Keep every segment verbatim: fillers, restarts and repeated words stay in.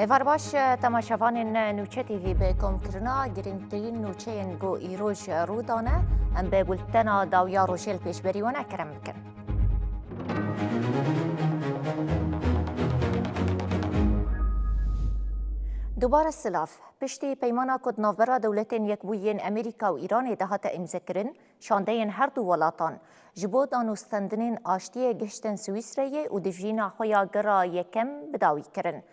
Êvar baş, temaşevanên Nûçe T V, bi komkirina girîngtirîn nûçeyên ku îroj rû dane, em bi bultena dawiya rojê li pêşberî we ne kerem bikin. Dubare silav. Piştî peymana ku di navbera Dewletên Yekbûyî yên Amerîka û Îranê de hate îmzekirin, şandeyên her du welatan ji bo danûstendinên aştiyê gihiştin Swîsreyê û dijîna xwe ya gera yekem bi dawî kirin.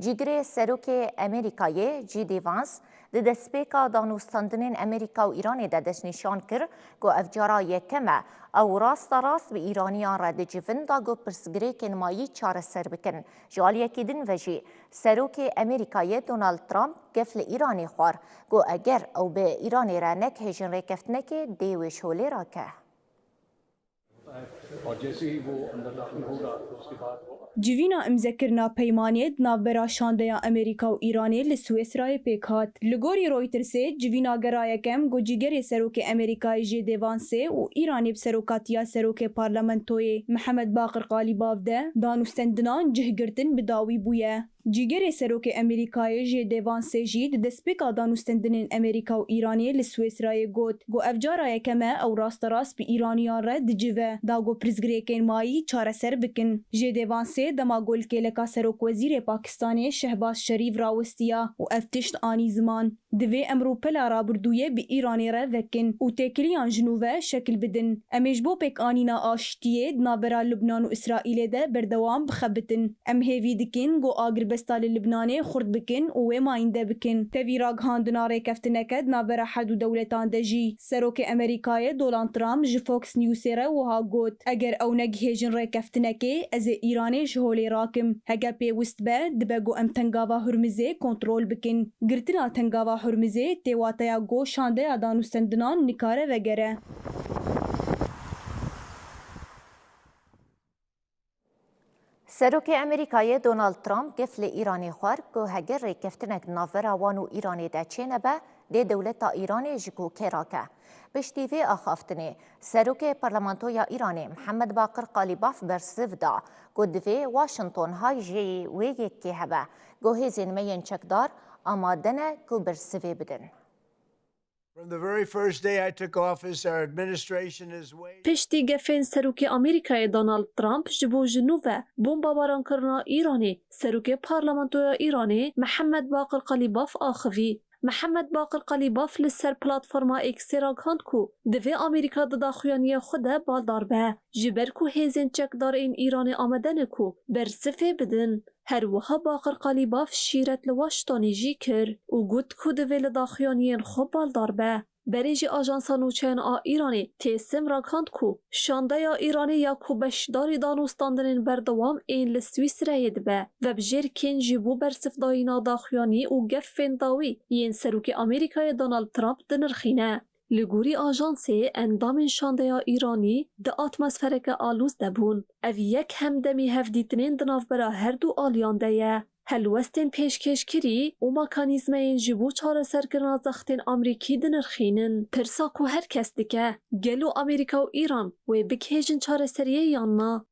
Cîgirê Serokê Amerîkayê, J D Vance, di destpêka danûstendinên Amerîka û Îranê de destnîşan kir ku ev cara yekem e ew rasterast bi Îraniyan re dicivin da ku pirsgirêkên mayî çareser bikin. Ji aliyekî din ve jî Serokê Amerîkayê Donald Trump gef li Îranê xwar ku eger ew bi Îranê re negihêjin rêkeftinekê, dê wê ji holê rake. Civîna îmzekirina peymanê di navbera şandeya Amerîka û Îranê li Swêsrayê pêk hat. Li gorî Reutersê, civîna gera yekem ku cîgerê Serokê Amerîkayê J D Vansê û Îranê bi serokatiya Serokê Parlamentoyê Mihemed Baqir Qalîbaf de danûstendinan cih girtin bi dawî bûye. Cîgerê Serokê Amerîkayê J D Vansê jî di destpêka danûstendinên Amerîka û Îranê li Swêsrayê got ku ev cara yekem e ew rasterast bi Îraniyan re dicive da ku pirsgirêkên mayî çareser bikin. J D Vansê dema ku li kêleka serokwezîrê Pakistanê Şehbaz Şerîf rawestiya û ev tişt anî ziman. Divê em rûpela rabirdûyê bi Îranê re vekin û têkiliyan ji nû ve şekil bidin. Em ê ji bo pêkanîna aştiyê di navbera Lubnan û Îsraîlê de berdewam bixebitin. Em hêvî dikin ku agirbesta li Libnanê xurt bikin û wê mayînde bikin. Tevî ragihandina rêkeftineke di navbera her du dewletan de jî. Serokê Amerîkayê Donald Trump ji Fox Newsê re wiha got, Eger ew negihêjin rêkeftinekê, ez ê Îranê ji holê rakim. Heger pêwist be, dibe ku em Tengava Hurmizê kontrol bikin. Girtina Tengava Hurmizê tê wateya ku şandeya danûstendinan nikare vegere. Serokê Amerîkayê Donald Trump gef li Îranê xwar ku heger rêkeftinek di navbera wan û Îranê de çênebe, dê dewleta Îranê ji kokê rake. Piştî vê axaftinê, Serokê Parlamentoya Îranê Mihemed Baqir Qalîbaf bersiv da ku divê Washington hajê wê yekê hebe ku hêzên me yên çekdar amade ne ku bersivê bidin. From the very first day I took office, our administration has weighed. Piştî gefên Serokê Amerîkayê Donald Trump ji bo ji nû ve bombabaran kirina Îranê, Serokê Parlamentoya Îranê Mihemed Baqir Qalîbaf axivî. Mihemed Baqir Qalîbaf li ser platforma Eksê ragihand ku divê Amerîka di daxuyaniyê xwe de baldar be, ji ber ku hêzên çekdar ên Îranê amade ne ku bersivê bidin. Her wiha Baqir Qalîbaf şîret li Waştonê jî kir û got ku divê li daxuyaniyên xwe baldar be. Berê jî Ajansa Nûçeyan a Îranê, Têsim, ragihand ku şandeya Îranê ya ku beşdarî danûstandinên berdewam ên li Swîsreyê dibe, vebijêr kên ji bo bersivdayîna daxuyanî û gefên dawî yên Serokê Amerîkayê Donald Trump dinirxîne. Li gorî ajansê, endamên şandeya Îranî di atmosfereke alûz de bûn. Ev yek hemdemî hevdîtinên di navbera her du aliyan de ye. Helwestên pêşkêşkirî û mekanîzmayên ji bo çareserkirina zextên Amerîkî dinirxînin. Pirsa ku her kes dike, gelo Amerîka û Îran wê bigihêjin çareseriyê yan na?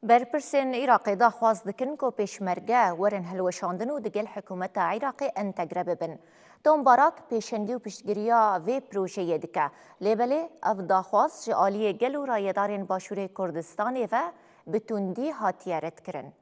Berpirsên Iraqê daxwaz dikin ku pêşmerge werin hilweşandin û digel hikûmeta Iraqê entegre bibin. Tom Barak pêşengî û piştgiriya vê projeyê dike. Lê belê ev daxwaz ji aliyê gel û rayedarên Başûrê Kurdistanê ve bi tundî hatiye redkirin.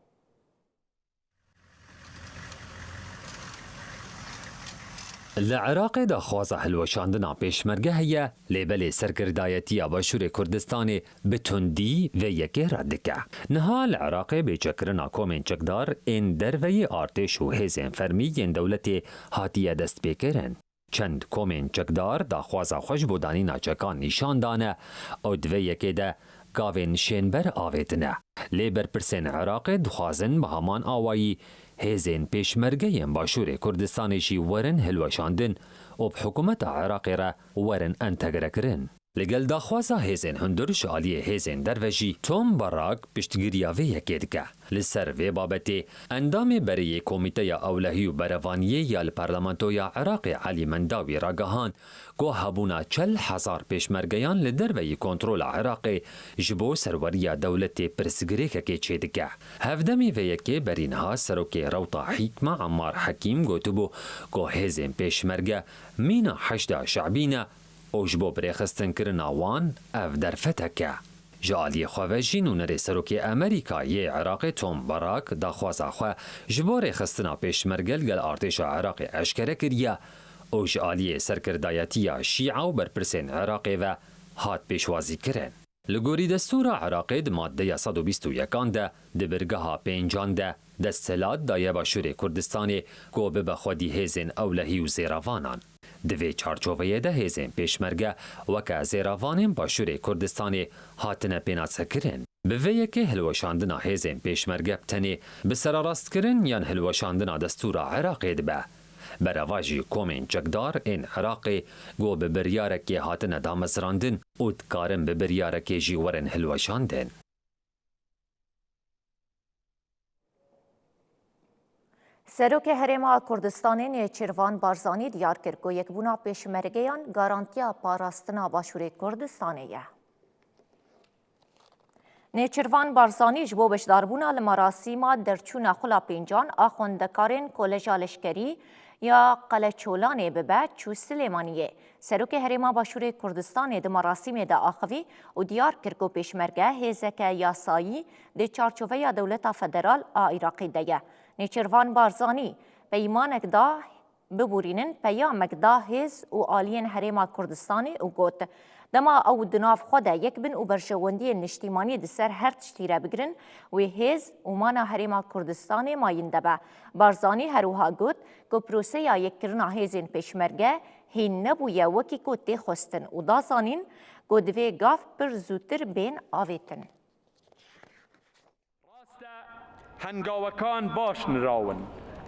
Li Iraqê daxwaza hilweşandina pêşmerge heye, lê belê serkirdayetiya Başûrê Kurdistanê bi tundî vê yekê red dike. Niha li Iraqê bêçekirina komên çekdar ên derveyî artêş û hêzên fermî yên dewletê hatiye destpêkirin. Çend komên çekdar daxwaza xwe ji bo danîna çekan nîşan dane û di vê yekê de gavên şênber avêtine. Lê berpirsên Iraqê dixwazin bi heman awayî hêzên pêşmerge yên Başûrê Kurdistanê jî werin hilweşandin û bi hikûmeta Iraqê re werin entegrekirin. Li gel daxwaza hêzên hundir ji aliyê hêzên derve jî Tom Barak piştgiriya vê yekê dike. Li ser vê babetê endamê berê yê Komîteya Ewlehî û Berevaniyê ya li Parlamentoya Iraqê Elî Mendawî ragihand ku hebûna çil hezar pêşmergeyan li derveyî kontrola Iraqê ji bo serweriya dewletê pirsgirêkekê çêdike. Hevdemî vê yekê berî niha serokê Rewta Hîkme Emmar Hekîm gotibû ku hêzên pêşmerge mîna Heşda Şebî ne û ji bo birêxistinkirina wan ev derfetek e. Ji aliyê xwe ve jî nûnerê serokê Amerîka yê Iraqê Tom Barak daxwaza xwe ji bo rêxistina pêşmerge li gel artêşa Iraqê eşkere kiriye û ji aliyê serkirdayetiya Şîa û berpirsên Iraqê ve hat pêşwazîkirin. Li gorî destûra Iraqê di maddeya sed û bîst û yekan de, di birgeha pêncan de, desthilat daye Başûrê Kurdistanê ku bibe xwedî hêzên ewlehî û zêrevanan. Di vê çarçoveyê de hêzên pêşmerge weke zêrevanên Başûrê Kurdistanê hatine pênasekirin. Bi vê yekê hilweşandina hêzên pêşmerge bi tenê bi serarastkirin yan hilweşandina destûra Iraqê dibe. Berevajî komên çekdar ên Iraqê ku bi biryarekê hatine damezrandin û dikarin bi biryarekê jî werin hilweşandin. Serokê Herêma Kurdistanê Nêçîrvan Barzanî diyar kir ku yekbûna pêşmergeyan garantiya parastina Başûrê Kurdistanê ye. Nêçîrvan Barzanî ji bo beşdarbûna li merasîma derçûna Xula Pêncan a xwendekarên Koleja Leşkerî ya Qeleçolanê bibe çû Silêmaniyê. Serokê Herêma Başûrê Kurdistanê di merasîmê de axivî û diyar kir ku pêşmerge hêzeke yasayî di çarçoveya dewleta federal a Iraqê de ye. Nêçîrvan Barzanî peymanek da biborînin, peyamek da hêz û aliyên Herêma Kurdistanê û got, dema ew di nav xwe de yek bin û berjewendiyên niştîmanî di ser her tiştî re bigirin, wê hêz û mana Herêma Kurdistanê mayîn de be. Barzanî her wiha got ku proseya yekkirina hêzên pêşmerge hîn nebûye wekî ku tê xwestin û da zanîn ku divê gav pir zûtir bên avêtin. Rast e, hengawekan baş nirawin,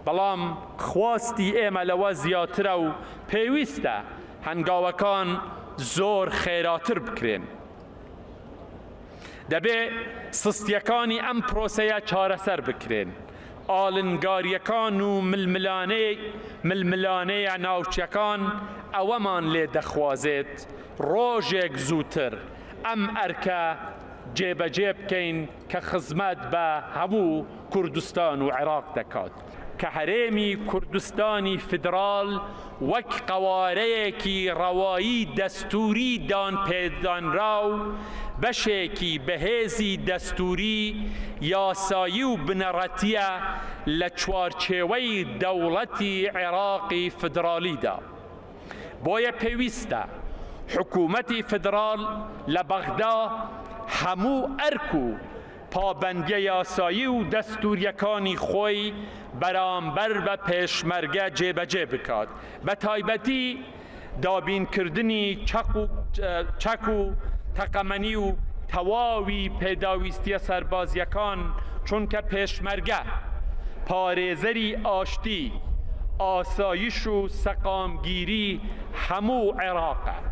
belam xwastî ême lewe ziyatir e û pêwîst e hengawekan zor xêratir bikirên. Debê sistiyekanî em proseye çareser bikirên. Alingariyekan û milmilanê-, milmilanêya navçekan eweman lê dixwazêt, rojek zûtir em erke cêbecê bikeyn ke xizmet be hemû Kurdistan û Iraq dekat. Ke Herêmî Kurdistanî Federal wek qewareyekî rewayî destûrî dan pêdanra û beşekî bi hêzî destûrî, yasayî û bineretiye le çarçêweyî dewletî Iraqî Federalî de. Boye pêwîst e hikûmetî federal le Bexda hemû erk û pabendiye yasayî û destûriyekanî xwe beramber be pêşmerge cêbecê bikat. Be taybetî dabînkirdinî çeq û, çek û teqemenî û tewawî pêdawîstiye serbaziyekan, çunke pêşmerge parêzerî aştî, asayiş û seqamgîrî hemû Iraq e.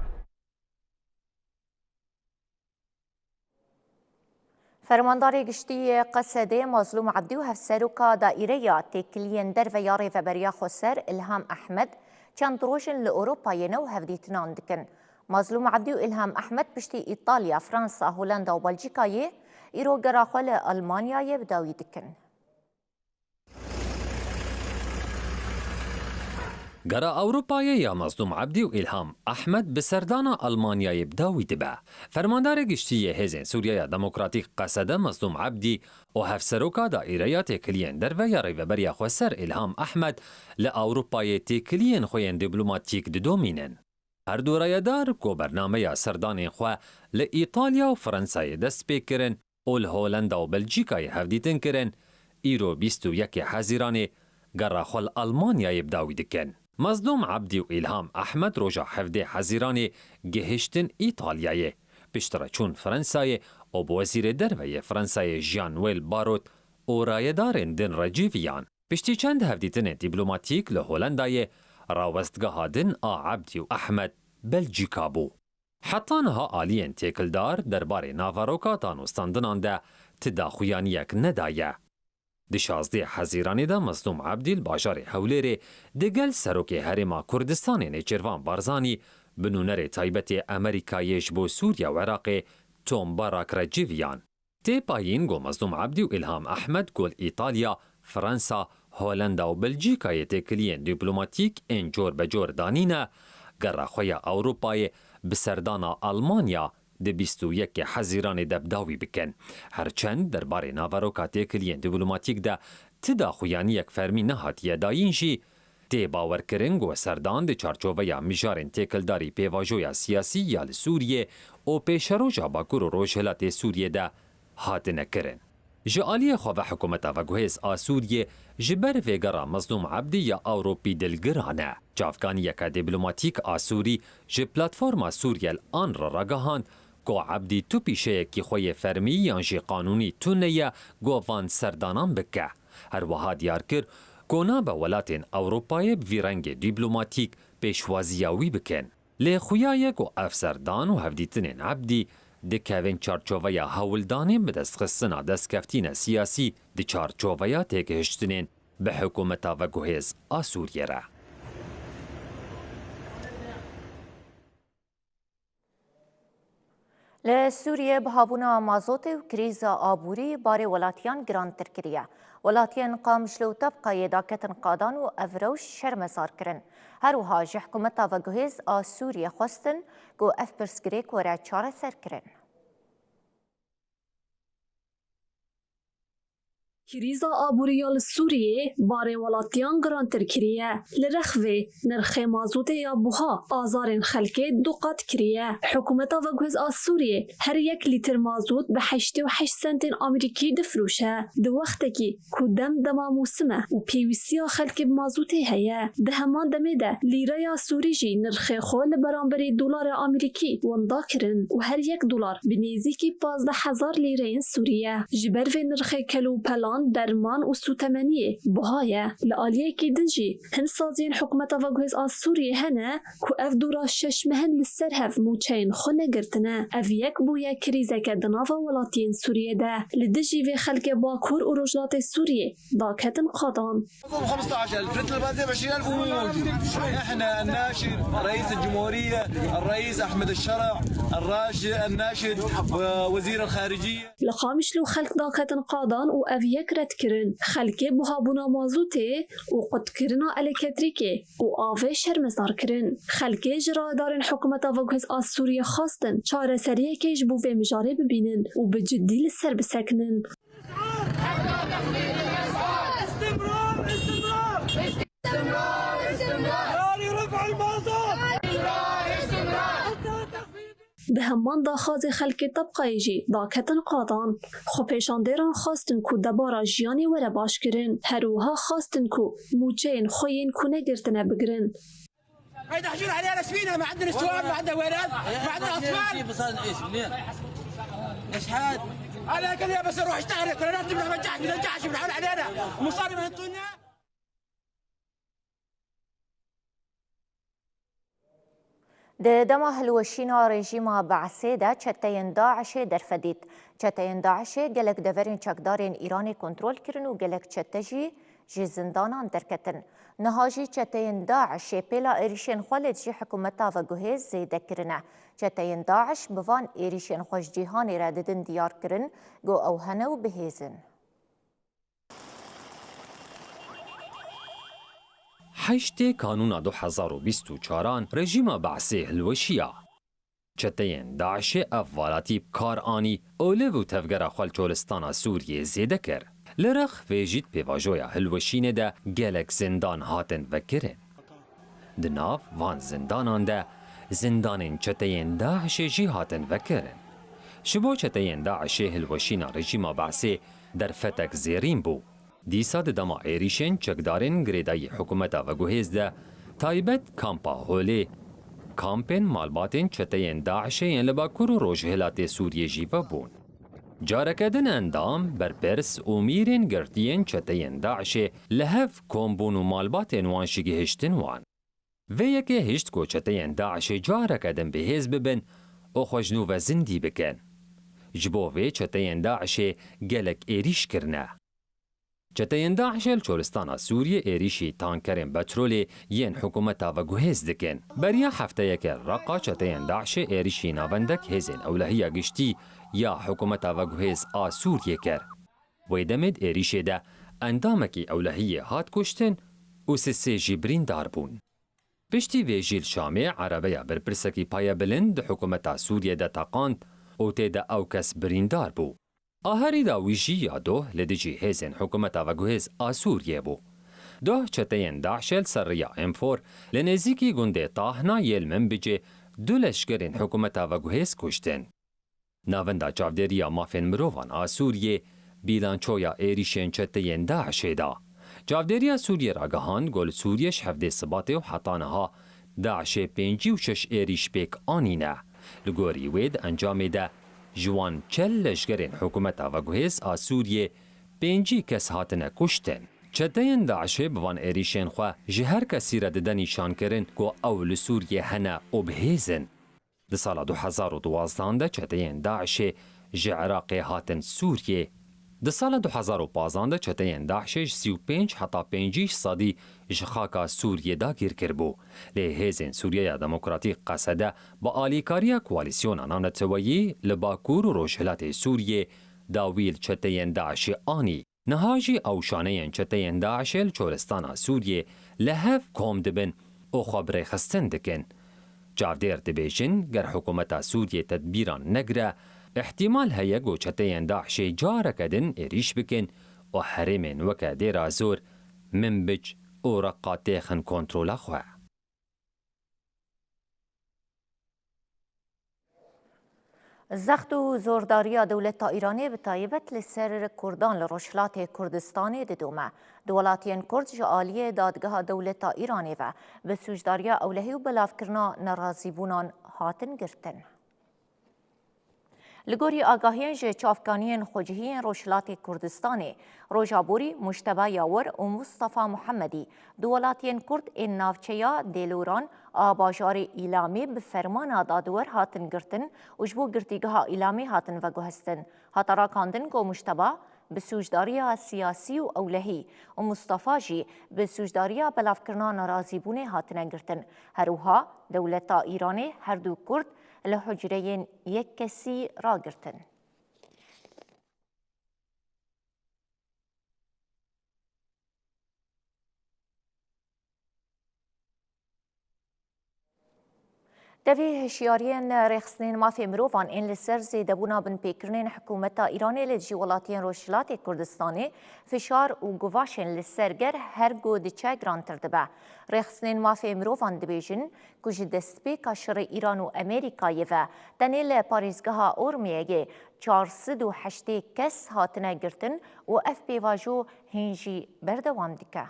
Fermandarê Giştî yê Qesedê Mazlûm Ebdî û Hevseroka Daîreya Têkiliyên Derve ya Rêveberiya Xweser Îlham Ehmed çend roj in li Ewropayê ne û hevdîtinan dikin. Mazlûm Ebdî û Îlham Ehmed piştî Îtalya, Fransa, Holenda û Belçîkayê îro gera xwe li Elmanyayê bi dawî dikin. Gera Ewropayê ya Mazlûm Ebdî û Îlham Ehmed bi serdana Elmanyayê bi dawî dibe. Fermandarê Giştî yê Hêzên Sûriyeya Demokratîk, Qesede, Mazlûm Ebdî û Hevseroka Daîreya Têkiliyên Derve ya Rêveberiya Xweser Îlham Ehmed li Ewropayê têkiliyên xwe yên dîplomatîk didomînin. Her du rayedar ku bernameya serdanên xwe li Îtalya û Fransayê dest pê kirin, û li Holenda û Belçîkayê hevdîtin kirin, îro bîst û yekê Hezîranê gera xwe li Elmanyayê bi dawî dikin. Mazlûm Ebdî û Îlham Ehmed roja hevdê Hezîranê gihiştin Îtalyayê. Piştre çûn Fransayê û bi Wezîrê Derve yê Fransayê Jean-Noel Barrot û rayedarên din re cîviyan. Piştî çend hevdîtinên dîplomatîk li Holendayê, rawestgeha din a Ebdî û Ehmed Belçîka bû. Heta niha aliyên têkildar derbarê naveroka danûstandinan de ti daxuyaniyek nedaye. Di şazdeh Hezîranê de Mezlûm Ebdî li bajarê Hewlêrê digel Serokê Herêma Kurdistanê Nêçîrvan Barzanî bi nûnerê taybetê Amerîkayê ji bo Sûriye û Iraqê Tom Barak re civiyan. Tê payîn ku Mezlûm Ebdî û Îlham Ehmed ku li Îtalya, Fransa, Holenda û Belcîkayê têkiliyên dîplomatîk ên cor be cor danîne, gera xwe ya Ewropayê bi serdana Almanya di bîst û yekê Hezîranê de bi dawî bikin. Her çend derbarê naveroka têkiliyên dîplomatîk de ti daxuyaniyek fermî nehatiye dayîn jî, tê bawerkirin ku serdan di çarçoveya mijarên têkildarî pêvajoya siyasî ya li Sûriyê û pêşeroja Bakur û Rojhilatê Sûriyê de hatine kirin. Ji aliyê xwe ve hikûmeta veguhêz a Sûriyê ji ber vê gera Mezlûm Ebdî ya Ewropî dilgiran e. Çavkaniyeke dîplomatîk a Sûrî ji platforma Sûriyel An re ragihand ku Ebdî tu pîşeyekî xwe yê fermî yan jî qanûnî tune ye ku van serdanan bike. Her wiha diyar kir ku nabe welatên Ewropayê bi vî rengê dîplomatîk pêşwaziya wî bikin. Lê xuya ye ku ev serdan û hevdîtinên Ebdî dikevin çarçoveya hewldanên bi destxistina destkeftîne siyasî di çarçoveya têgihiştinên bi hikûmeta veguhêz a Sûriyê re. Li Sûriyê bihabûna mazotê û krîza aborî barê welatiyan girantir kiriye. Welatiyên Qamişlo û Tebqayê daketin qadan û ev rewş şermezar kirin. Her wiha ji hikûmeta veguhêz a Sûriyê xwestin ku ev pirsgirêk were çareserkirin. Krîza aborî ya li Sûriyê barê welatiyan girantir kiriye. Li rex vê, nirxê mazotê ya buha azarên xelkê du qat kiriye. Hikûmeta veguhêz a Sûriyê her yek lîtir mazot bi heştê û heşt sentên Amerîkî difiroşe. Di wextekî ku dem dema mûsim e û pêwîstiya xelkê bi mazotê heye, di heman demê de lîreya Sûrî jî nirxê xwe li beramberî dolara Amerîkî winda kirin û her yek dolar bi nêzîkî pazdeh hezar lîreyên Sûrî ye. Ji ber vê nirxê kelûpelan, derman û sûtemeniyê buha ye. Li aliyekî din jî hin saziyên hikûmeta veguhêz a Sûriyê hene ku ev dora şeş meh in li ser hev mûçeyên xwe negirtine. Ev yek bûye krîzeke di nava welatiyên Sûriyê de. Li dijî vê xelkê Bakur û Rojhilatê Sûriyê daketin qadan. خمستعش ألف، رتل البنزين بعشرين ألف ومو موجود. احنا الناشد، رئيس الجمهورية، الرئيس أحمد الشرع، الراشد الناشد، ووزير الخارجية. Li Qamişlo xelk daketin qadan û ev yek red kirin. Xelkê buhabûna mazotê û qutkirina elektrîkê û avê şermezar kirin. Xelkê ji rayedarên hikûmeta veguhêz a Sûriyê xwestin çareseriyekê ji bo vê mijarê bibînin û bi cidî li ser bisekinin. استمرار، استمرار. استمرار، استمرار. ناري رفع المازوت. استمرار، استمرار. Di heman daxwazê xelkê Tebqayê jî daketin qadan. Xwepêşandêran xwestin ku debara jiyanê were başkirin. Her wiha xwestin ku mûçeyên xwe yên ku negirtine bigirin. هيدا حجور علينا سفينة، ما عندنا استوار، ما عندنا ورد، ما عندنا أطفال. شي بصير نعيش منين؟ نشحت. على كل يا بس نروح اشتغل، كلنا نجمع من جحش، من جحش، من حول علينا. مصاري ما ينطونا. Di dema hilweşîna rejîma Be'sê de çeteyên DAIŞê derfedît. Çeteyên DAIŞê gelek deverên çekdarên Îranê kontrol kirin û gelek çete jî ji zindanan derketin. Niha jî çeteyên DAIŞê pêla êrîşên xwe li dijî hikûmeta veguhêz zêde kirine. Çeteyên DAIŞ bi van êrîşên xwe ji cîhanê re didin diyar kirin, ku ew hene û bi hêz in. Heştê Kanûna du hezar û bîst û çaran rejîma Be'sê hilweşiya. Çeteyên DAIŞê ev valatî bi kar anî, oliv û tevgera xwe li çolistana Sûriyê zêde kir. Li rex vê jî di pêvajoya hilweşînê de gelek zindan hatin vekirin. Di nav van zindanan de zindanên çeteyên DAIŞê jî hatin vekirin. Ji bo çeteyên DAIŞê hilweşîna rejîma Be'sê derfetek zêrîn bû. Dîsa di dema êrîşên çekdarên girêdayî hikûmeta veguhêz de, taybet kampa Holê, kampên malbatên çeteyên DAIŞê yên li Bakur û Rojhilatê Sûriyê jî vebûn. Careke din endam, berpirs û mîrên girtiyên çeteyên DAIŞê li hev kom bûn û malbatên wan jî gihiştin wan. Vê yekê hişt ku çeteyên DAIŞê careke din bi hêz bibin û xwe ji nû ve zindî bikin. Ji bo vê çeteyên DAIŞê gelek êrîş kirine. Çeteyên DAIŞê li çolistana Sûriyê êrîşî tankerên petrolê yên hikûmeta veguhêz dikin. Beriya hefteyekê li Reqa çeteyên DAIŞê êrîşî navendek hêzên ewlehiya giştî ya hikûmeta veguhêz a Sûriyê kir. Wê demê di êrîşê de endamekî ewlehiyê hat kuştin û sisê jî birîndar bûn. Piştî vê jî li Şamê erebeya berpirsekî payebilind di hikûmeta Sûriyê de teqand û tê de ew kes birîndar bû. Aherî dawî jî ya doh li dijî hêzên hikûmeta veguhêz a Sûriyê bû. Doh çeteyên DAIŞê li ser riya Enfor li nêzîkî gundê Tahna yê li Minbicê du leşkerên hikûmeta veguhêz kuştin. Navenda Çavdêriya Mafên Mirovan a Sûriyê bîlançoya êrîşên çeteyên DAIŞê da. Çavdêriya Sûriyê ragihand ku li Sûriyê ji hevdê Sibatê û heta niha DAIŞê pêncî û şeş êrîş pêk anîne. Li gorî wê di encamê de ji wan çel leşkerên hikûmeta veguhêz a Sûriyê pêncî kes hatine kuştin. Çeteyên DAIŞê bi van êrîşên xwe ji her kesî re dide nîşankirin ku ew li Sûriyê hene û bi hêz in. Di sala du hezar û duwazdan de çeteyên DAIŞê ji Iraqê hatin Sûriyê. Di sala du hezar û pazdan de çeteyên DAIŞê ji sî û pênc heta pêncî sedî ji xaka Sûriyê dagîr kiribû. Lê hêzên Sûriyeya Demokratîk, Qesede, bi alîkariya koalîsyona navneteweyî li Bakur û Rojhilatê Sûriyê dawî li çeteyên DAIŞê anî. Niha jî ew şaneyên çeteyên DAIŞê li çolistana Sûriyê li hev kom dibin û xwe bi rêxistin dikin. Çavdêr dibêjin, ger hikûmeta Sûriyê tedbîran negire, îhtîmal heye ku çeteyên DAIŞê careke din êrîş bikin û herêmên weke Dêra Zor, Minbic û Reqa têxin kontrola xwe. Zext û zordariya dewleta Îranê bi taybet li ser Kurdan li Rojhilatê Kurdistanê didome. Du welatiyên Kurd ji aliyê dadgeha dewleta Îranê ve bi sûcdariya ewlehî û belavkirina nerazîbûnan hatin girtin. Li gorî agahiyên ji çavkaniyên xwecihî yên Rojhilatê Kurdistanê, Roja Borî, Mujteba Yawir û Mustafa Muhemedî, du welatiyên Kurd ên navçeya Dêloran a bajarê Îlamê bi fermana dadwer hatin girtin û ji bo girtîgeha Îlamê hatin veguhestin. Hate rakandin ku Mujteba bi sûcdariya siyasî û ewlehî û Mustafa jî bi sûcdariya belavkirina nerazîbûnê hatine girtin. Her wiha dewleta Îranê her du Kurd li hucreyên yekkesî ragirtin. Tevî hişyariyên rêxistinên mafê mirovan ên li ser zêdebûna binpêkirinên hikûmeta Îranê li dijî welatiyên Rojhilatê Kurdistanê fişar û guvaşên li ser ger her ku diçe girantir dibe. Rêxistinên mafê mirovan dibêjin ku ji destpêka şerê Îran û Amerîkayê ve tenê li parêzgeha Ormiyeyê çar sed û heştê kes hatine girtin û ev pêvajo hîn jî berdewam dike.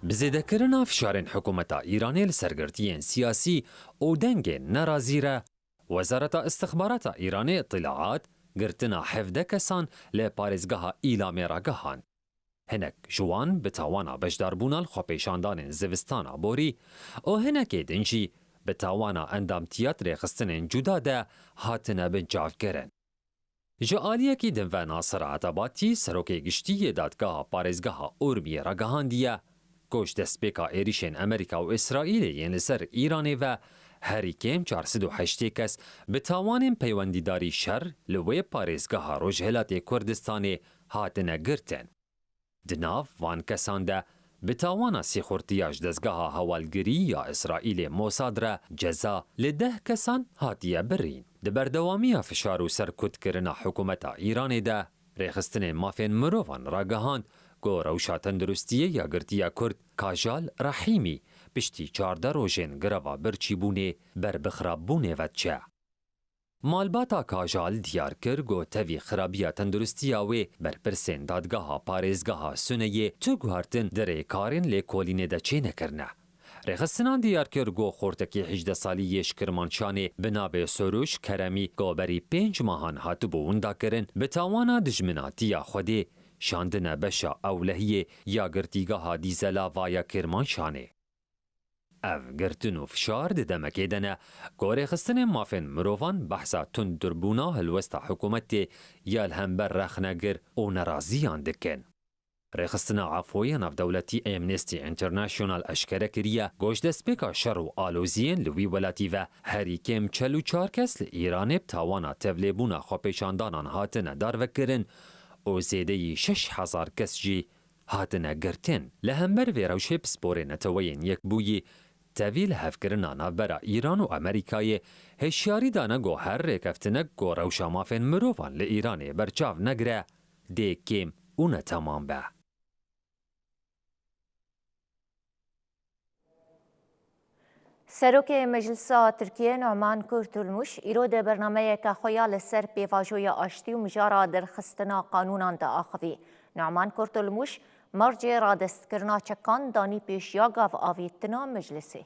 Bi zêdekirina fişarên hikûmeta Îranê li ser girtiyên siyasî û dengên nerazî re, Wezareta Istixbarata Îranê îtilaat girtina hevdeh kesan li parêzgeha Îlamê ragihand. Hinek ji wan bi tawana beşdarbûna li xwepêşandanên zivistana borî û hinekê din jî bi tawana endamtiya di rêxistinên cuda de hatine binçavkirin. Ji aliyekî din ve Nasir Atabatî, serokê giştî yê dadgeha parêzgeha Urmiyê ragihandiye ku ji destpêka êrîşên Amerîka û Îsraîlê yên li ser Îranê ve herî kêm çar sed û heştê kes bi tawanên peywendîdarî şer li wê parêzgeha Rojhilatê Kurdistanê hatine girtin. Di nav van kesan de bi tawana sîxurtiya ji dezgeha hewalgirî ya Îsraîlê Mossad re ceza li deh kesan hatiye birîn. Di berdewamiya fişar û serkutkirina hikûmeta Îranê de, rêxistinên mafên mirovan ragihand ku rewşa tenduristiyê ya girtiya Kurd Kajal Rehîmî piştî çardeh rojên greva birçîbûnê ber bi xirabûnê ve diçe. Malbata Kajal diyar kir ku tevî xirabiya tenduristiya wê berpirsên dadgeha parêzgeha Suneyê tu guhertin di rêkarên lêkolînê de çênekirine. Rêxistinan diyar kir ku xortekî hejdeh salî yê ji Kirmanşanê bi navê Soruş Keremî ku berî pênc mehan hatibû windakirin, bi tawana dijminatiya Xwedê şandine beşa ewlehiyê ya girtîgeha Dîzela Vaya Kirmanşanê. Ev girtin û fişar di demekê de ne ku rêxistinên mafên mirovan behsa tunddirbûna helwesta hikûmetê ya li hember rexnegir û neraziyan dikin. Rêxistina Afoya Navdewletî Amnesty International eşkere kiriye ku ji destpêka şer û aloziyên li wî welatî ve herî kêm çel û çar kes li Îranê bi tawana tevlêbûna xwepêşandanan hatine darvekirin û zêdeyî şeş hezar kes jî hatine girtin. Li hember vê rewşê pisporê Neteweyên Yekbûyî tevî lihevkirina navbera Îran û Amerîkayê hişyarî dane ku her rêkeftinek ku rewşa mafên mirovan li Îranê berçav negire, dê kêm û netemam be. Serokê Meclisa Tirkiyê Numan Kurtulmuş îro di bernameyeke xwe ya li ser pêvajoya aştî û mijara derxistina qanûnan diaxivî. Numan Kurtulmuş mercê radestkirina çekan danî pêş ya gavavêtina Meclisê.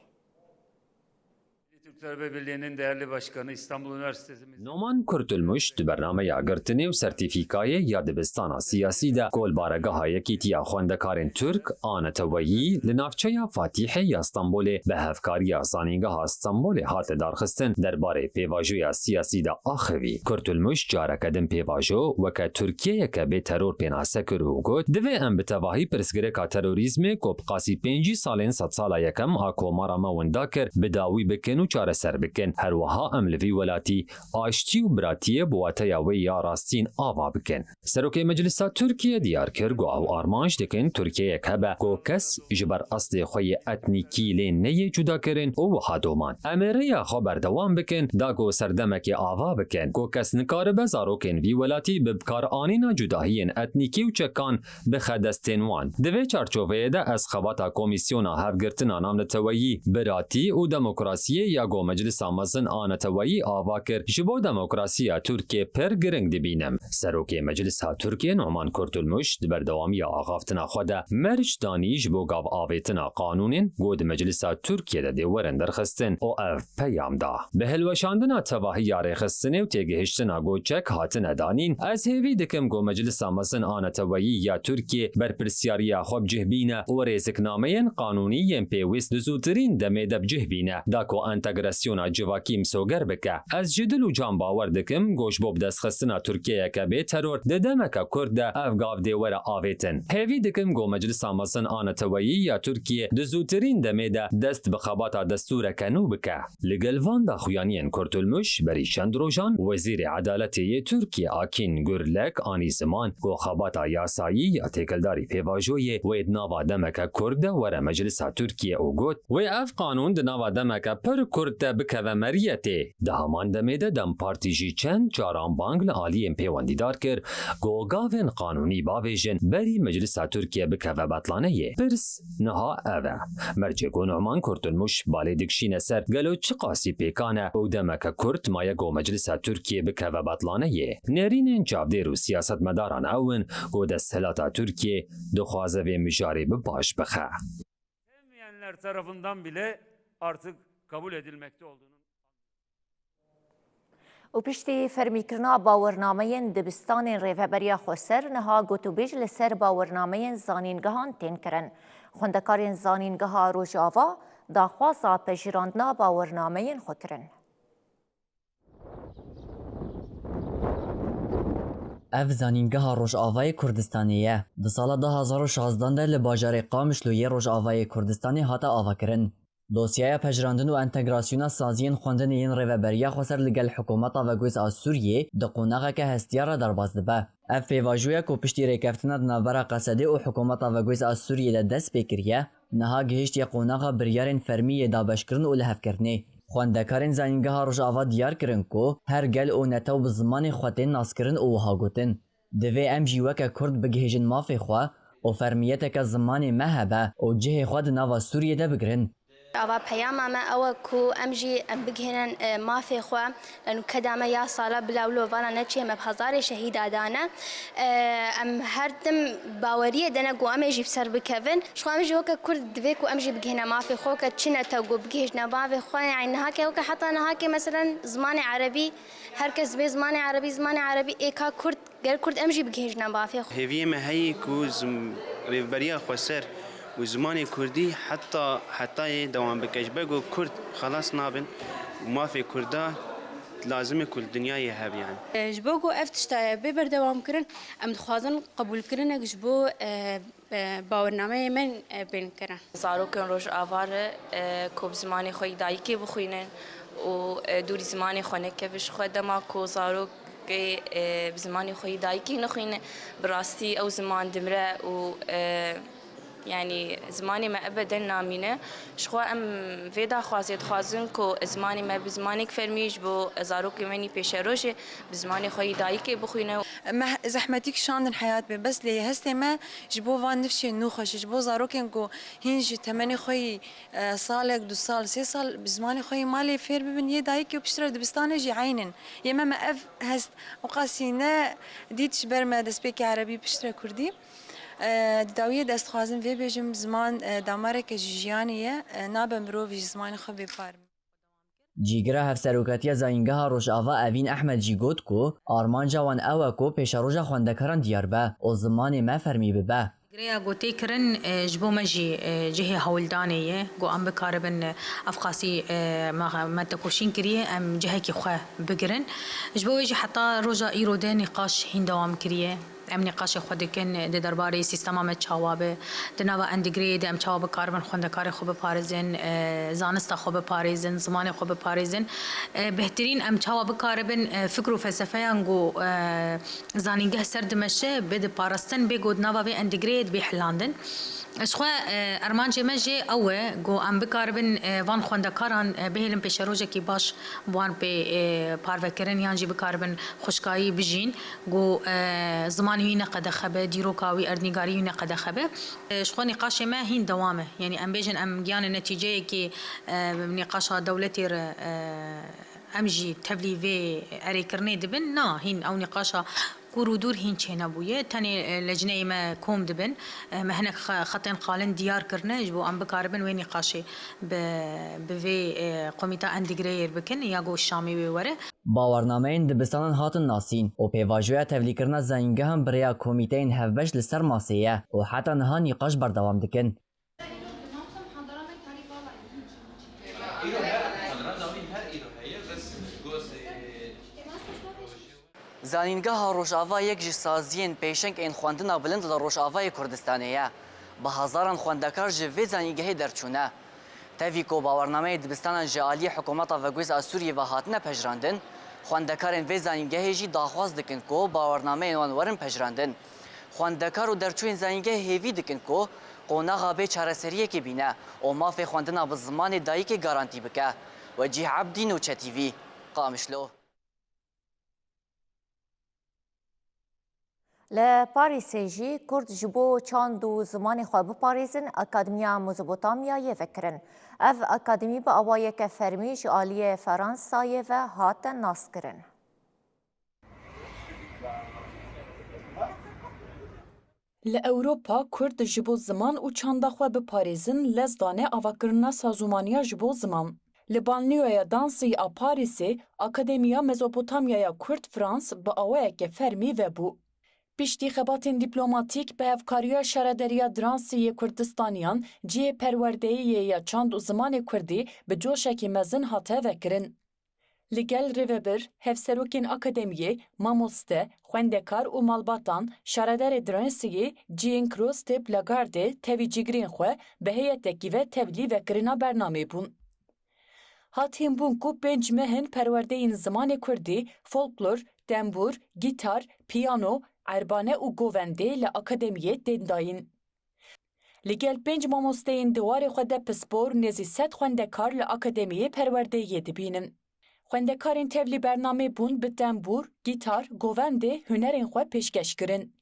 Türk Talebe Birliği'nin değerli başkanı, İstanbul Üniversitesi Noman Kurtulmuş di bernameya girtinê û sertîfîkayê ya dibistana siyasî de ku li baregeha Yekîtiya Xwendekarên Tirk a Neteweyî li navçeya Fatîhê ya Stenbolê bi hevkariya Zanîngeha Stenbolê hate darxistin, derbarê pêvajoya siyasî de axivî. Kurtulmuş careke din pêvajo weke Tirkiyeyeke bê teror pênase kir û got, divê em bi tevahî pirsgirêka terorîzmê ku bi qasî pêncî salên sedsala yekem a komara me winda kir, bi dawî bikin û çareser bikin. Her wiha em li vî welatî aştî û biratiyê bi wateya wê ya rastîn ava bikin. Serokê Meclisa Tirkiyê diyar kir ku ew armanc dikin Tirkiyeyek hebe ku kes ji ber eslê xwe yê etnîkî lê neyê cudakirin û wiha doman. Em ê rêya xwe berdewam bikin, da ku serdemekê ava bikin, ku kes nikaribe zarokên vî welatî bi bikaranîna cudahiyên etnîkî û çekan bixe destên wan. Di vê çarçoveyê de ez xebata Komîsyona Hevgirtina Navneteweyî, Biratî û Demokrasiyê ya ku Meclisa Mezin a Neteweyî ava kir, ji bo demokrasiya Tirkiyê pir giring dibînim. Serokê Meclisa Tirkiyê Numan Kurtulmuş di berdewamiya axaftina xwe de merc danî ji bo gav avêtina qanûnên ku di Meclisa Tirkiyê de dê werin derxistin û ev peyam da. Bi hilweşandina tevahiya rêxistinê û têgihiştina ku çek hatine danîn, ez hêvî dikim ku Meclisa Mezin a Neteweyî ya Tirkiyê berpirsiyariya xwe bi cih bîne û rêziknameyên qanûnî yên pêwîst di zûtirîn demê de bi cih bîne, da ku entegrasyona civakî misoger bike. Ez ji dil û can bawer dikim ku ji bo bidestxistina Tirkiyeyeke bê teror di demeke kurt de ev gav dê were avêtin. Hêvî dikim ku Meclisa Mezin a Neteweyî ya Tirkiyê di zûtirîn demê de dest bi xebata destûreke nû bike. Li gel van daxuyaniyên Kurtulmuş, berî çend rojan Wezîrê Edaletê yê Tirkiyê Akîn Gurlek anî ziman ku xebata yasayî ya têkildarî pêvajoyê wê di nava demeke kurt de were Meclisa Tirkiyê û got, wê ev qanûn di nava demeke pir kurt de bikeve meriyetê. Di heman demê de DEM Partî jî çend caran bang li aliyên pêwendîdar kir ku gavên qanûnî bavêjin berî Meclisa Tirkiyê bikeve betlaneyê. Pirs niha ev e. Mercê ku Numan Kurtulmuş balê dikişîne ser gelo çiqasî pêkan e û demeke kurt maye ku Meclisa Tirkiyê bikeve betlaneyê. Nêrînên çavdêr û siyasetmedaran ew in ku desthilata Tirkiyê dixwaze vê mijarê bi paş bixe. Sevmeyenler tarafından bile artık kabul edilmekte olduğunu Û piştî fermîkirina bawernameyên dibistanên Rêveberiya Xweser, niha gotûbêj li ser bawernameyên zanîngehan tên kirin. Xwendekarên Zanîngeha Rojava daxwaza pejirandina bawernameyên xwe kirin. Ev Zanîngeha Rojavayê Kurdistanê ye. Di sala du hazar û şazdan de li bajarê Qamişlo yê Rojavayê Kurdistanê hate avakirin. Dosyeya pejirandin û entegrasyona saziyên xwendinê yên Rêveberiya Xweser li gel Hikûmeta Veguhêz a Sûriyê di qonaxeke hestiyar re derbas dibe. Ev pêvajoya ku piştî rêkeftina di navbera Qesedê û Hikûmeta Veguhêz a Sûriyê de dest pê kiriye, niha gihiştiye qonaxa biryarên fermî yê dabeşkirin û lihevkirinê. Xwendekarên Zanîngeha Rojava diyar kirin ku her gel û netew bi zimanê xwe tên naskirin û wiha gotin, Divê em jî weke Kurd bigihêjin mafê xwe û fermiyeteke zimanê me hebe û cihê xwe di nava Sûriyê de bigirin. Ava peyama me ew e ku em jî em bigihînin, e, mafê xwe. Leno keda me ya sala bila wilo vana neçê me bi hezarê şehîda dane. E, em her tim baweriyê de ne ku em ê jî bi ser bikevin. Ji xwe em jî weke Kurd divê ku em jî bigihîne mafê xwe, weke çi netew ku bigihîjne mafê xwe. Yani niha ke weke heta niha ke meselen zimanê erebî, her kes dibê zimanê erebî, zimanê erebî ê ka Kurd Ger Kurd em jî bigihîjine mafê xwe. Hêviyê me heye ku zim-, Rêveberiya Xweser Û zimanê kurdî heta hetayê dewam bike. Ji ber ku kurd xelas nabin û mafê kurda lazim e ku li dinyayê hebe yani. Ji bo ku ev tişta ye bê berdewam kirin, em dixwazin qebûlkirinek ji bo, e, e, bawernameyê me, e, bên kirin. Zarokên Rojava re, e, ku bi zimanê xwe yî dayikê bixwînin û, e, dûrî zimanê xwe nekevin ji xwe. Dema ku zarokê, e, bi zimanê xwe yî dayikê nixwîne, bi rastî ew ziman dimire û, e, yanî zimanê me ebeden namîne. Ji xwe em vê daxwazê dixwazin ku zimanê me bi zimanek fermî ji bo zarokên me nî pêşerojê bi zimanê xwe yî dayikê bixwîne. Me zehmetî kişandin heyat bê, bes lê hestê me ji bo van nifşên nû xweş e, ji bo zarokên ku hîn ji temenê xwe yî, e, salek, du sal, sê sal bi zimanê xwe yî malê fêr bibin, yê dayikê û piştre dibistanê jî eyn in. Yê me, me ev hest ewqasî ne dît ji ber me destpêkê erebî piştre kurdî. E, di dawiyê de ez dixwazim vê bêjim, ziman, e, damareke ji jiyanê ye, e, nabe mirovî ji zimanê xwe bê par. Cîgira Hevserokatiya Zanîngeha Rojava Evîn Ehmed jî got ku armanca wan ew e ku pêşeroja xwendekaran diyar be û zimanê me fermî bibe. Cîgirê ya ku tê kirin, e, ji bo me jî, e, cihê hewldanê ye ku em bikaribin, e, ev qasî, e, me, me tekoşîn kiriye, em cihekî xwe bigirin. Ji bo wê jî heta roja îro de nîqaş hîn dewam kiriye. Em nîqaşê xwe dikin di derbarê sîstema me çawa be, di nava endîgireyê de em çawa bikaribin xwendekarê xwe biparêzin, e, zanista xwe biparêzin, zimanê xwe biparêzin. E, bêhtirîn em çawa bikaribin, e, fikr û felsefeyan ku, e, zanîngeh ser dimeşe bê diparastin, bê ku di nava vê endîgireyê dibê hilandin. Ji xwe, e, armancê me jî ew e ku em bikaribin, e, van xwendekaran, e, bihêlin pêşerojekî baş bi wan pê, e, parvekirin yan jî bikaribin xwişkayî bijîn. Ku, e, zimanê wî ne qedexe be, dîroka wî, erdnîgarî wî ne qedexe be. E, ji xwe nîqaşê me hîn dewam e. Yanî em bêjin em giyanê netîceyekê, e, nîqaşa dewletê re, e, em jî tevlî vê erêkirinê dibin. Na, hîn ew nîqaşa kûr û dûr hîn çênebûye. Tenê, e, lecneyê me kom dibin. E, me hinek xe-, xetên qalin diyar kirine ji bo em bikaribin wê nîqaşê bi, bi vê, e, komîta endîgireyê bikin ya ku Şamê wê were. Bawernameyên dibistanan hatin nasîn û pêvajoya tevlîkirina zanîngehan bi rêya komîteyên hevbeş li ser masê ye û heta niha nîqaş berdewam dikin. Zanîngeha Rojava yek ji saziyên pêşeng ên xwendina bilind li Rojavayê Kurdistanê ye. Bi hezaran xwendekar ji vê zanîngehê derçûne. Tevî ku bawernameyê dibistanan ji aliyê hikûmeta veguhêz a Sûriyê ve hatine pejirandin, xwendekarên vê zanîngehê jî daxwaz dikin ku bawernameyên wan werin pejirandin. Xwendekar û derçûyên zanîngehê hêvî dikin ku qonaxa bê çareseriyekê bîne û mafê xwendina bi zimanê dayikê garantî bike. Wecîh Ebdî, Nûçe T V, Qamişlo. Li Parîsê jî Kurd ji bo çand û zimanê xwe biparêzin, Akademiya Mezopotamyayê vekirin. Ev akademî bi awayeke fermî ji aliyê Fransayê ve hate naskirin. Li Ewropa Kurd ji bo ziman û çanda xwe biparêzin lez dane avakirina sazûmaniya ji bo ziman. Li banlîyoya dansî a Parîsê, Akademiya Mezopotamyaya Kurd Frans bi awayeke fermî vebû. Piştî xebatên dîplomatîk bi hevkariya Şarederiya Dransî yê Kurdistaniyan, cihê perwerdeyiyê ya çand û zimanê kurdî bi coşekî mezin hate vekirin. Li gel rêvebir, hevserokên akademiyê, mamoste, xwendekar û malbatan Şarederê Dransiyê Jean-Christophe Lagarde tevî cîgirên xwe bi heyetekî ve tevlî vekirina bernamê bûn. Hat hînbûn ku pênc mehên perwerdeyên zimanê kurdî, folklor, tembûr, gîtar, piyano, erbane û govendê li akademiyê tên dayîn. Li gel pênc mamosteyên di warê xwe de pispor nêzî sed xwendekar li akademiyê perwerdeyiyê dibînin. Xwendekarên tevlî bernamê bûn bi tembûr, gîtar, govendê hunerên xwe pêşkeş kirin.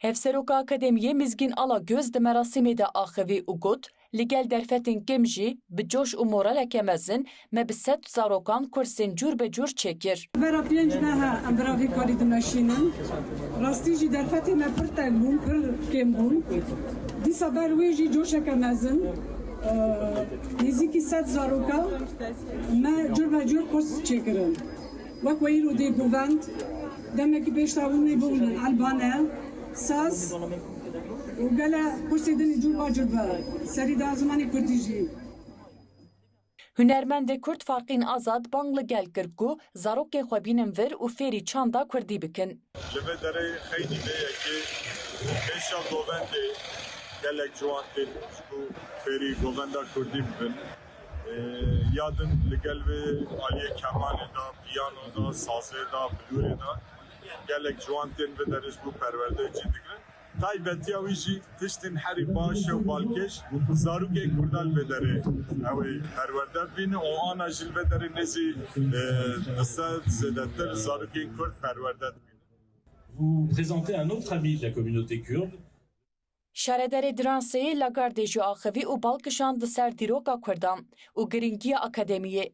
Hevseroka Akademiyê Mizgîn Alagöz di merasîmê de axivî û got, li gel derfetên kêm jî bi coş û moraleke mezin me bi sed zarokan kursên cûr be cûr çêkir. Vera pênc mehe em bi revî karî dimeşînin. Rastî jî derfetê me pir teng bûn, pir kêm bûn. Dîsa ber wê jî coşeke mezin, e, nêzîkî sed zaroka me cûr be cûr kurs çêkirin. Wek we îro dê govend, demekî pêş de hûn ê bibûnin elbane, saz û gele kursê din ê cûr be cûr be serî da zimanê kurdî jî. Hunermendê Kurd Farqîn Azad bang li gel kir ku zarokên xwe bînin vir û fêrî çanda kurdî bikin. Li vê derê xeynî vê yekê pêşa govendê gelek ciwan tên ji bo fêrî govenda kurdî bibin. Ee, ya din li gel vê aliyê kemanê de, piyano de, sazê de, bilûrê de gelek ciwan tên vê derê ji bo perwerde cî digirin. Taybetiya wî jî tiştên herî baş û balkêş zarokê kurdan li vê derê ew ê perwerde bîne û ana jî li vê derê nêzî, e, di sed zêdetir zarokên kurd perwerde dibîne. Vous présenter un autre ami de la communauté kurde. Şaredarê Franseyê Lagarde jî axivî û bal kişand di ser dîroka kurdan û girîngiya akademiyê.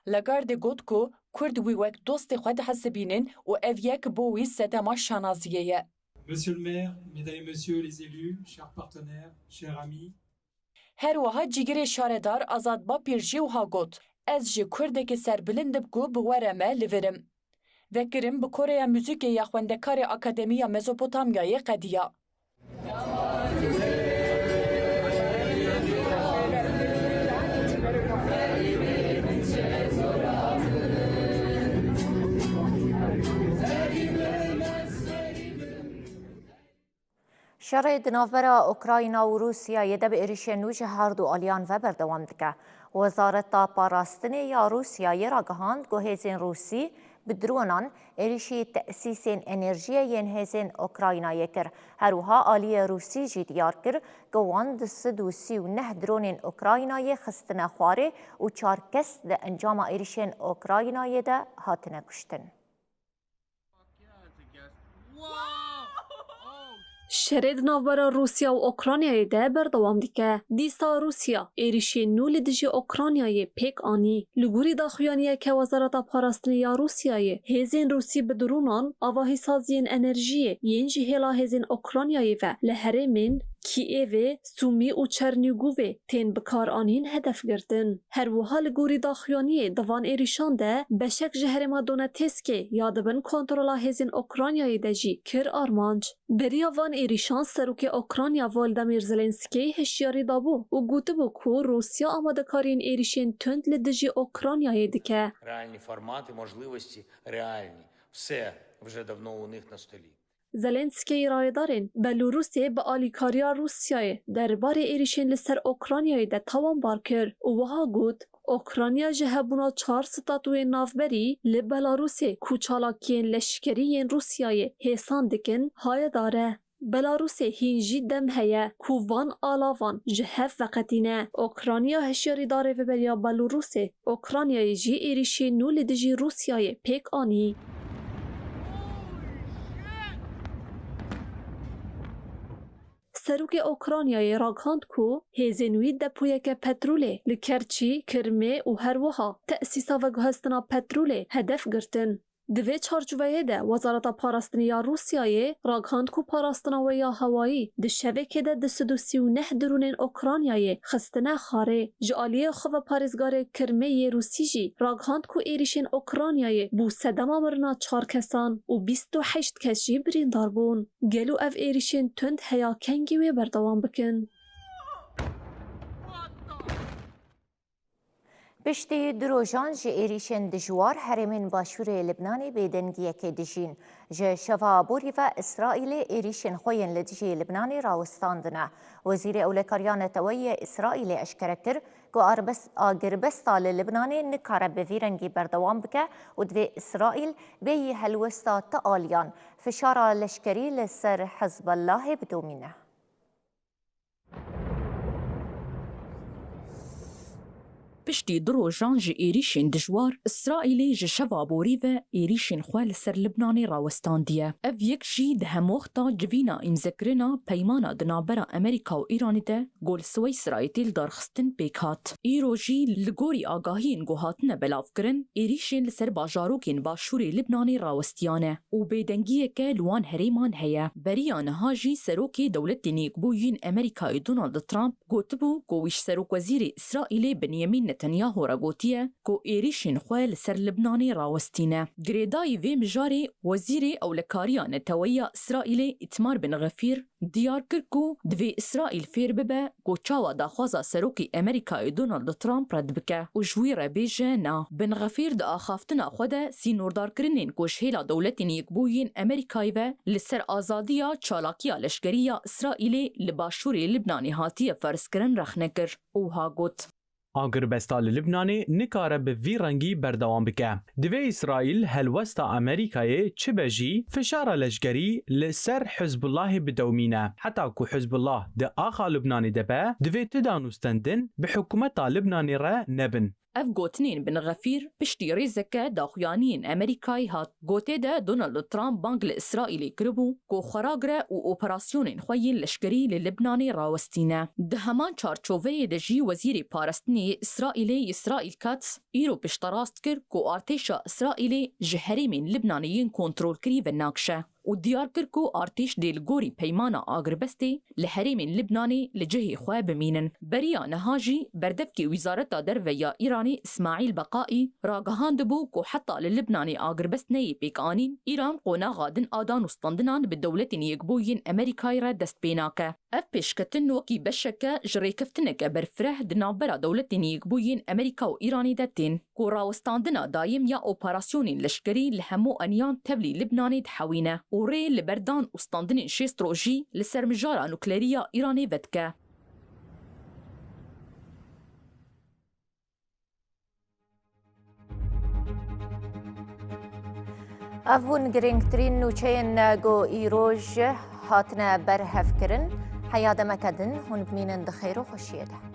Lagarde got ku kurd wî wek dostê xwe dihesibînin û ev yek bo wî sedema şanaziyê ye. Monsieur le maire, mesdames et messieurs les élus, chers partenaires, chers amis. Her wiha cîgirê şaredar Azad Bapîr jî wiha got, ez ji kurdekî serbilind im ku bi we re me li vir im. Vekirim bi Koreya Muzîkê ya xwendekarê Akademiya Mezopotamyayê qediya. Şerê di navbera Ukrayna û Rûsyayê de bi êrişên nû ji her du aliyan ve berdewam dike. Wezareta Parastinê ya Rûsyayê ragihand ku hêzên Rûsî bi dronan êrişî tesîsên enerjiyê yên hêzên Ukraynayê kir. Her wiha aliyê Rûsî jî diyar kir ku wan du sed û sî û neh dronên Ukraynayê xistine xwarê û çar kes di encama êrişên Ukraynayê de hatine kuştin. Şerê di navbera Rûsya û Okraynayê de berdewam dike. Dîsa Rûsya êrişên nû li dijî Okraynayê pêk anî. Li gorî daxuyaniyeke Wezareta Parastinê ya Rûsyayê, hêzên Rûsî bi dronan avahîsaziyên enerjiyê yên ji hêla hêzên Okraynayê ve li herêmên Kîevê, Sumî û Çernîgovê tên bikaranîn hedef girtin. Her wiha li gorî daxuyaniyê di van êrişan de beşek ji herêma Donetskê ya di bin kontrola hêzên Okraynayê de jî kir armanc. Beriya van êrişan Serokê Okrayna Volodymyr Zelenskî hişyarî dabû û gotibû ku Rûsya amadekariyên êrişên tund li dijî Okraynayê dike. Реальні формати, можливості реальні. Все вже давно у них на столі. Zelenskî rayedarên Belarusê bi alîkariya Rûsyayê derbarê êrişên li ser Okraynayê de tawanbar kir û wiha got, Okrayna ji hebûna çar statûyên navberî li Belarusê ku çalakiyên leşkerî yên Rûsyayê hêsan dikin, hayedar e. Belarusê hîn jî dem heye ku van alavan ji hev veqetîne. Okrayna hişyarî da rêveberiya Belarusê, Okraynayê jî êrişên nû li dijî Rûsyayê pêk anî. Serokê Okraynayê ragihand ku hêzên wî depoyeke petrolê li Kerçî, Kirmê û her wiha tesîsa veguhestina petrolê hedef girtin. Di vê çarçoveyê de Wezareta Parastinê ya Rûsyayê ragihand ku parastina wê ya hewayî di şevekê de du sed û sî û neh dronên Okraynayê xistine xwarê. Ji aliyê xweveparêzgarê Kirmê yê Rûsî jî ragihand ku êrişên Okraynayê bû sedema mirina çar kesan û bîst û heşt kes jî birîndar bûn. Gelo ev êrişên tund heya kengî wê berdewam bikin? Piştî du rojan ji êrîşên dijwar, herêmên başûrê Libnanê bêdengiyekê dijîn. Ji şeva aborî ve Îsraîlê êrîşên xwe yên li dijî Libnanê rawestandine. Wezîrê Ewlekariya Neteweyî yê Îsraîlê eşkere kir ku arbes-, agirbesta li Libnanê nikare bi vî rengî berdewam bike û divê Îsraîl bêyî helwesta ti aliyan fişara leşkerî li ser Hizbellahê bidomîne. Piştî du rojan ji êrîşên dijwar, Îsraîlê ji şeva borî ve êrîşên xwe li ser Libnanê rawestandiye. Ev yek jî di hemwexta civîna îmzekirina peymana di navbera Amerîka û Îranê de ku li Sweyserayê tê lidarxistin pêk hat. Îro jî li gorî agahiyên ku hatine belavkirin, êrîşên li ser bajarokên başûrê Libnanê rawestiyane û bêdengiyeke li wan herêman heye. Beriya niha jî Serokê Dewletên Yekbûyî yên Amerîkayê Donald Trump gotibû ku wî ji Serokwezîrê Îsraîlê Benyamîn Netanyahu re gotiye ku êrîşên xwe li ser Libnanê rawestîne. Girêdayî vê mijarê Wezîrê Ewlekariya Neteweyî ya Îsraîlê Îtmar Bin Xefîr diyar kir ku divê Îsraîl fêr bibe ku çawa daxwaza Serokê Amerîkayê Donald Trump red bike û ji wî re bêje na. Bin Xefîr di axaftina xwe de sînordarkirinên ku ji hêla Dewletên Yekbûyî yên Amerîkayê ve li ser azadiya çalakiya leşkerî ya Îsraîlê li başûrê Libnanê hatiye ferzkirin rexne kir û wiha got. Agirbesta li Libnanê nikare bi vî rengî berdewam bike. Divê Îsraîl helwesta Amerîkayê çi be jî, fişara leşkerî li ser Hizbullahê bidewmîne, heta ku Hizbullah di axa Libnanê de be, divê ti danûstendin bi hikûmeta Libnanê re nebin. Ev gotinên Bin Xefîr piştî rêzeke daxuyaniyên Amerîkayê hat. Gotê de Donald Trump bang li Îsraîlê kiribû ku xwe ragire û operasyonên xwe yên leşkerî li Libnanê rawestîne. Di heman çarçoveyê de jî Wezîrê Parastinê yê Îsraîlê Yisraîl Katz îro pişterast kir ku artêşa Îsraîlê ji herêmên Libnanê yên kontrolkirî venakşe û diyar kir ku artêş dê li gorî peymana agirbestê li herêmên Libnanê li cihê xwe bimînin. Beriya niha jî berdevkê Wîzareta Derve ya Îranê Îsmaîl Beqaî ragihandibû ku heta li Libnanê agirbest neyê pêkanîn, Îran qonaxa din a danûstandinan bi Dewletên Yekbûyî yên Amerîkayê re dest pê nake. Ev pêşketin wekî beşeke ji rêkeftineke berfireh di navbera Dewletên Yekbûyî yên Amerîka û Îranê de tên, ku rawestandina dayîm ya operasyonên leşkerî li hemû eniyan tevlî Libnanê dihewîne û rê li ber dan û standinên şêst rojî li ser mijara nuklerî ya Îranê vedike. Ev bûn girîngtirîn nûçeyên ku îroj hatine berhevkirin. Heya demeke din hûn bimînin di xêr û xweşiyê de.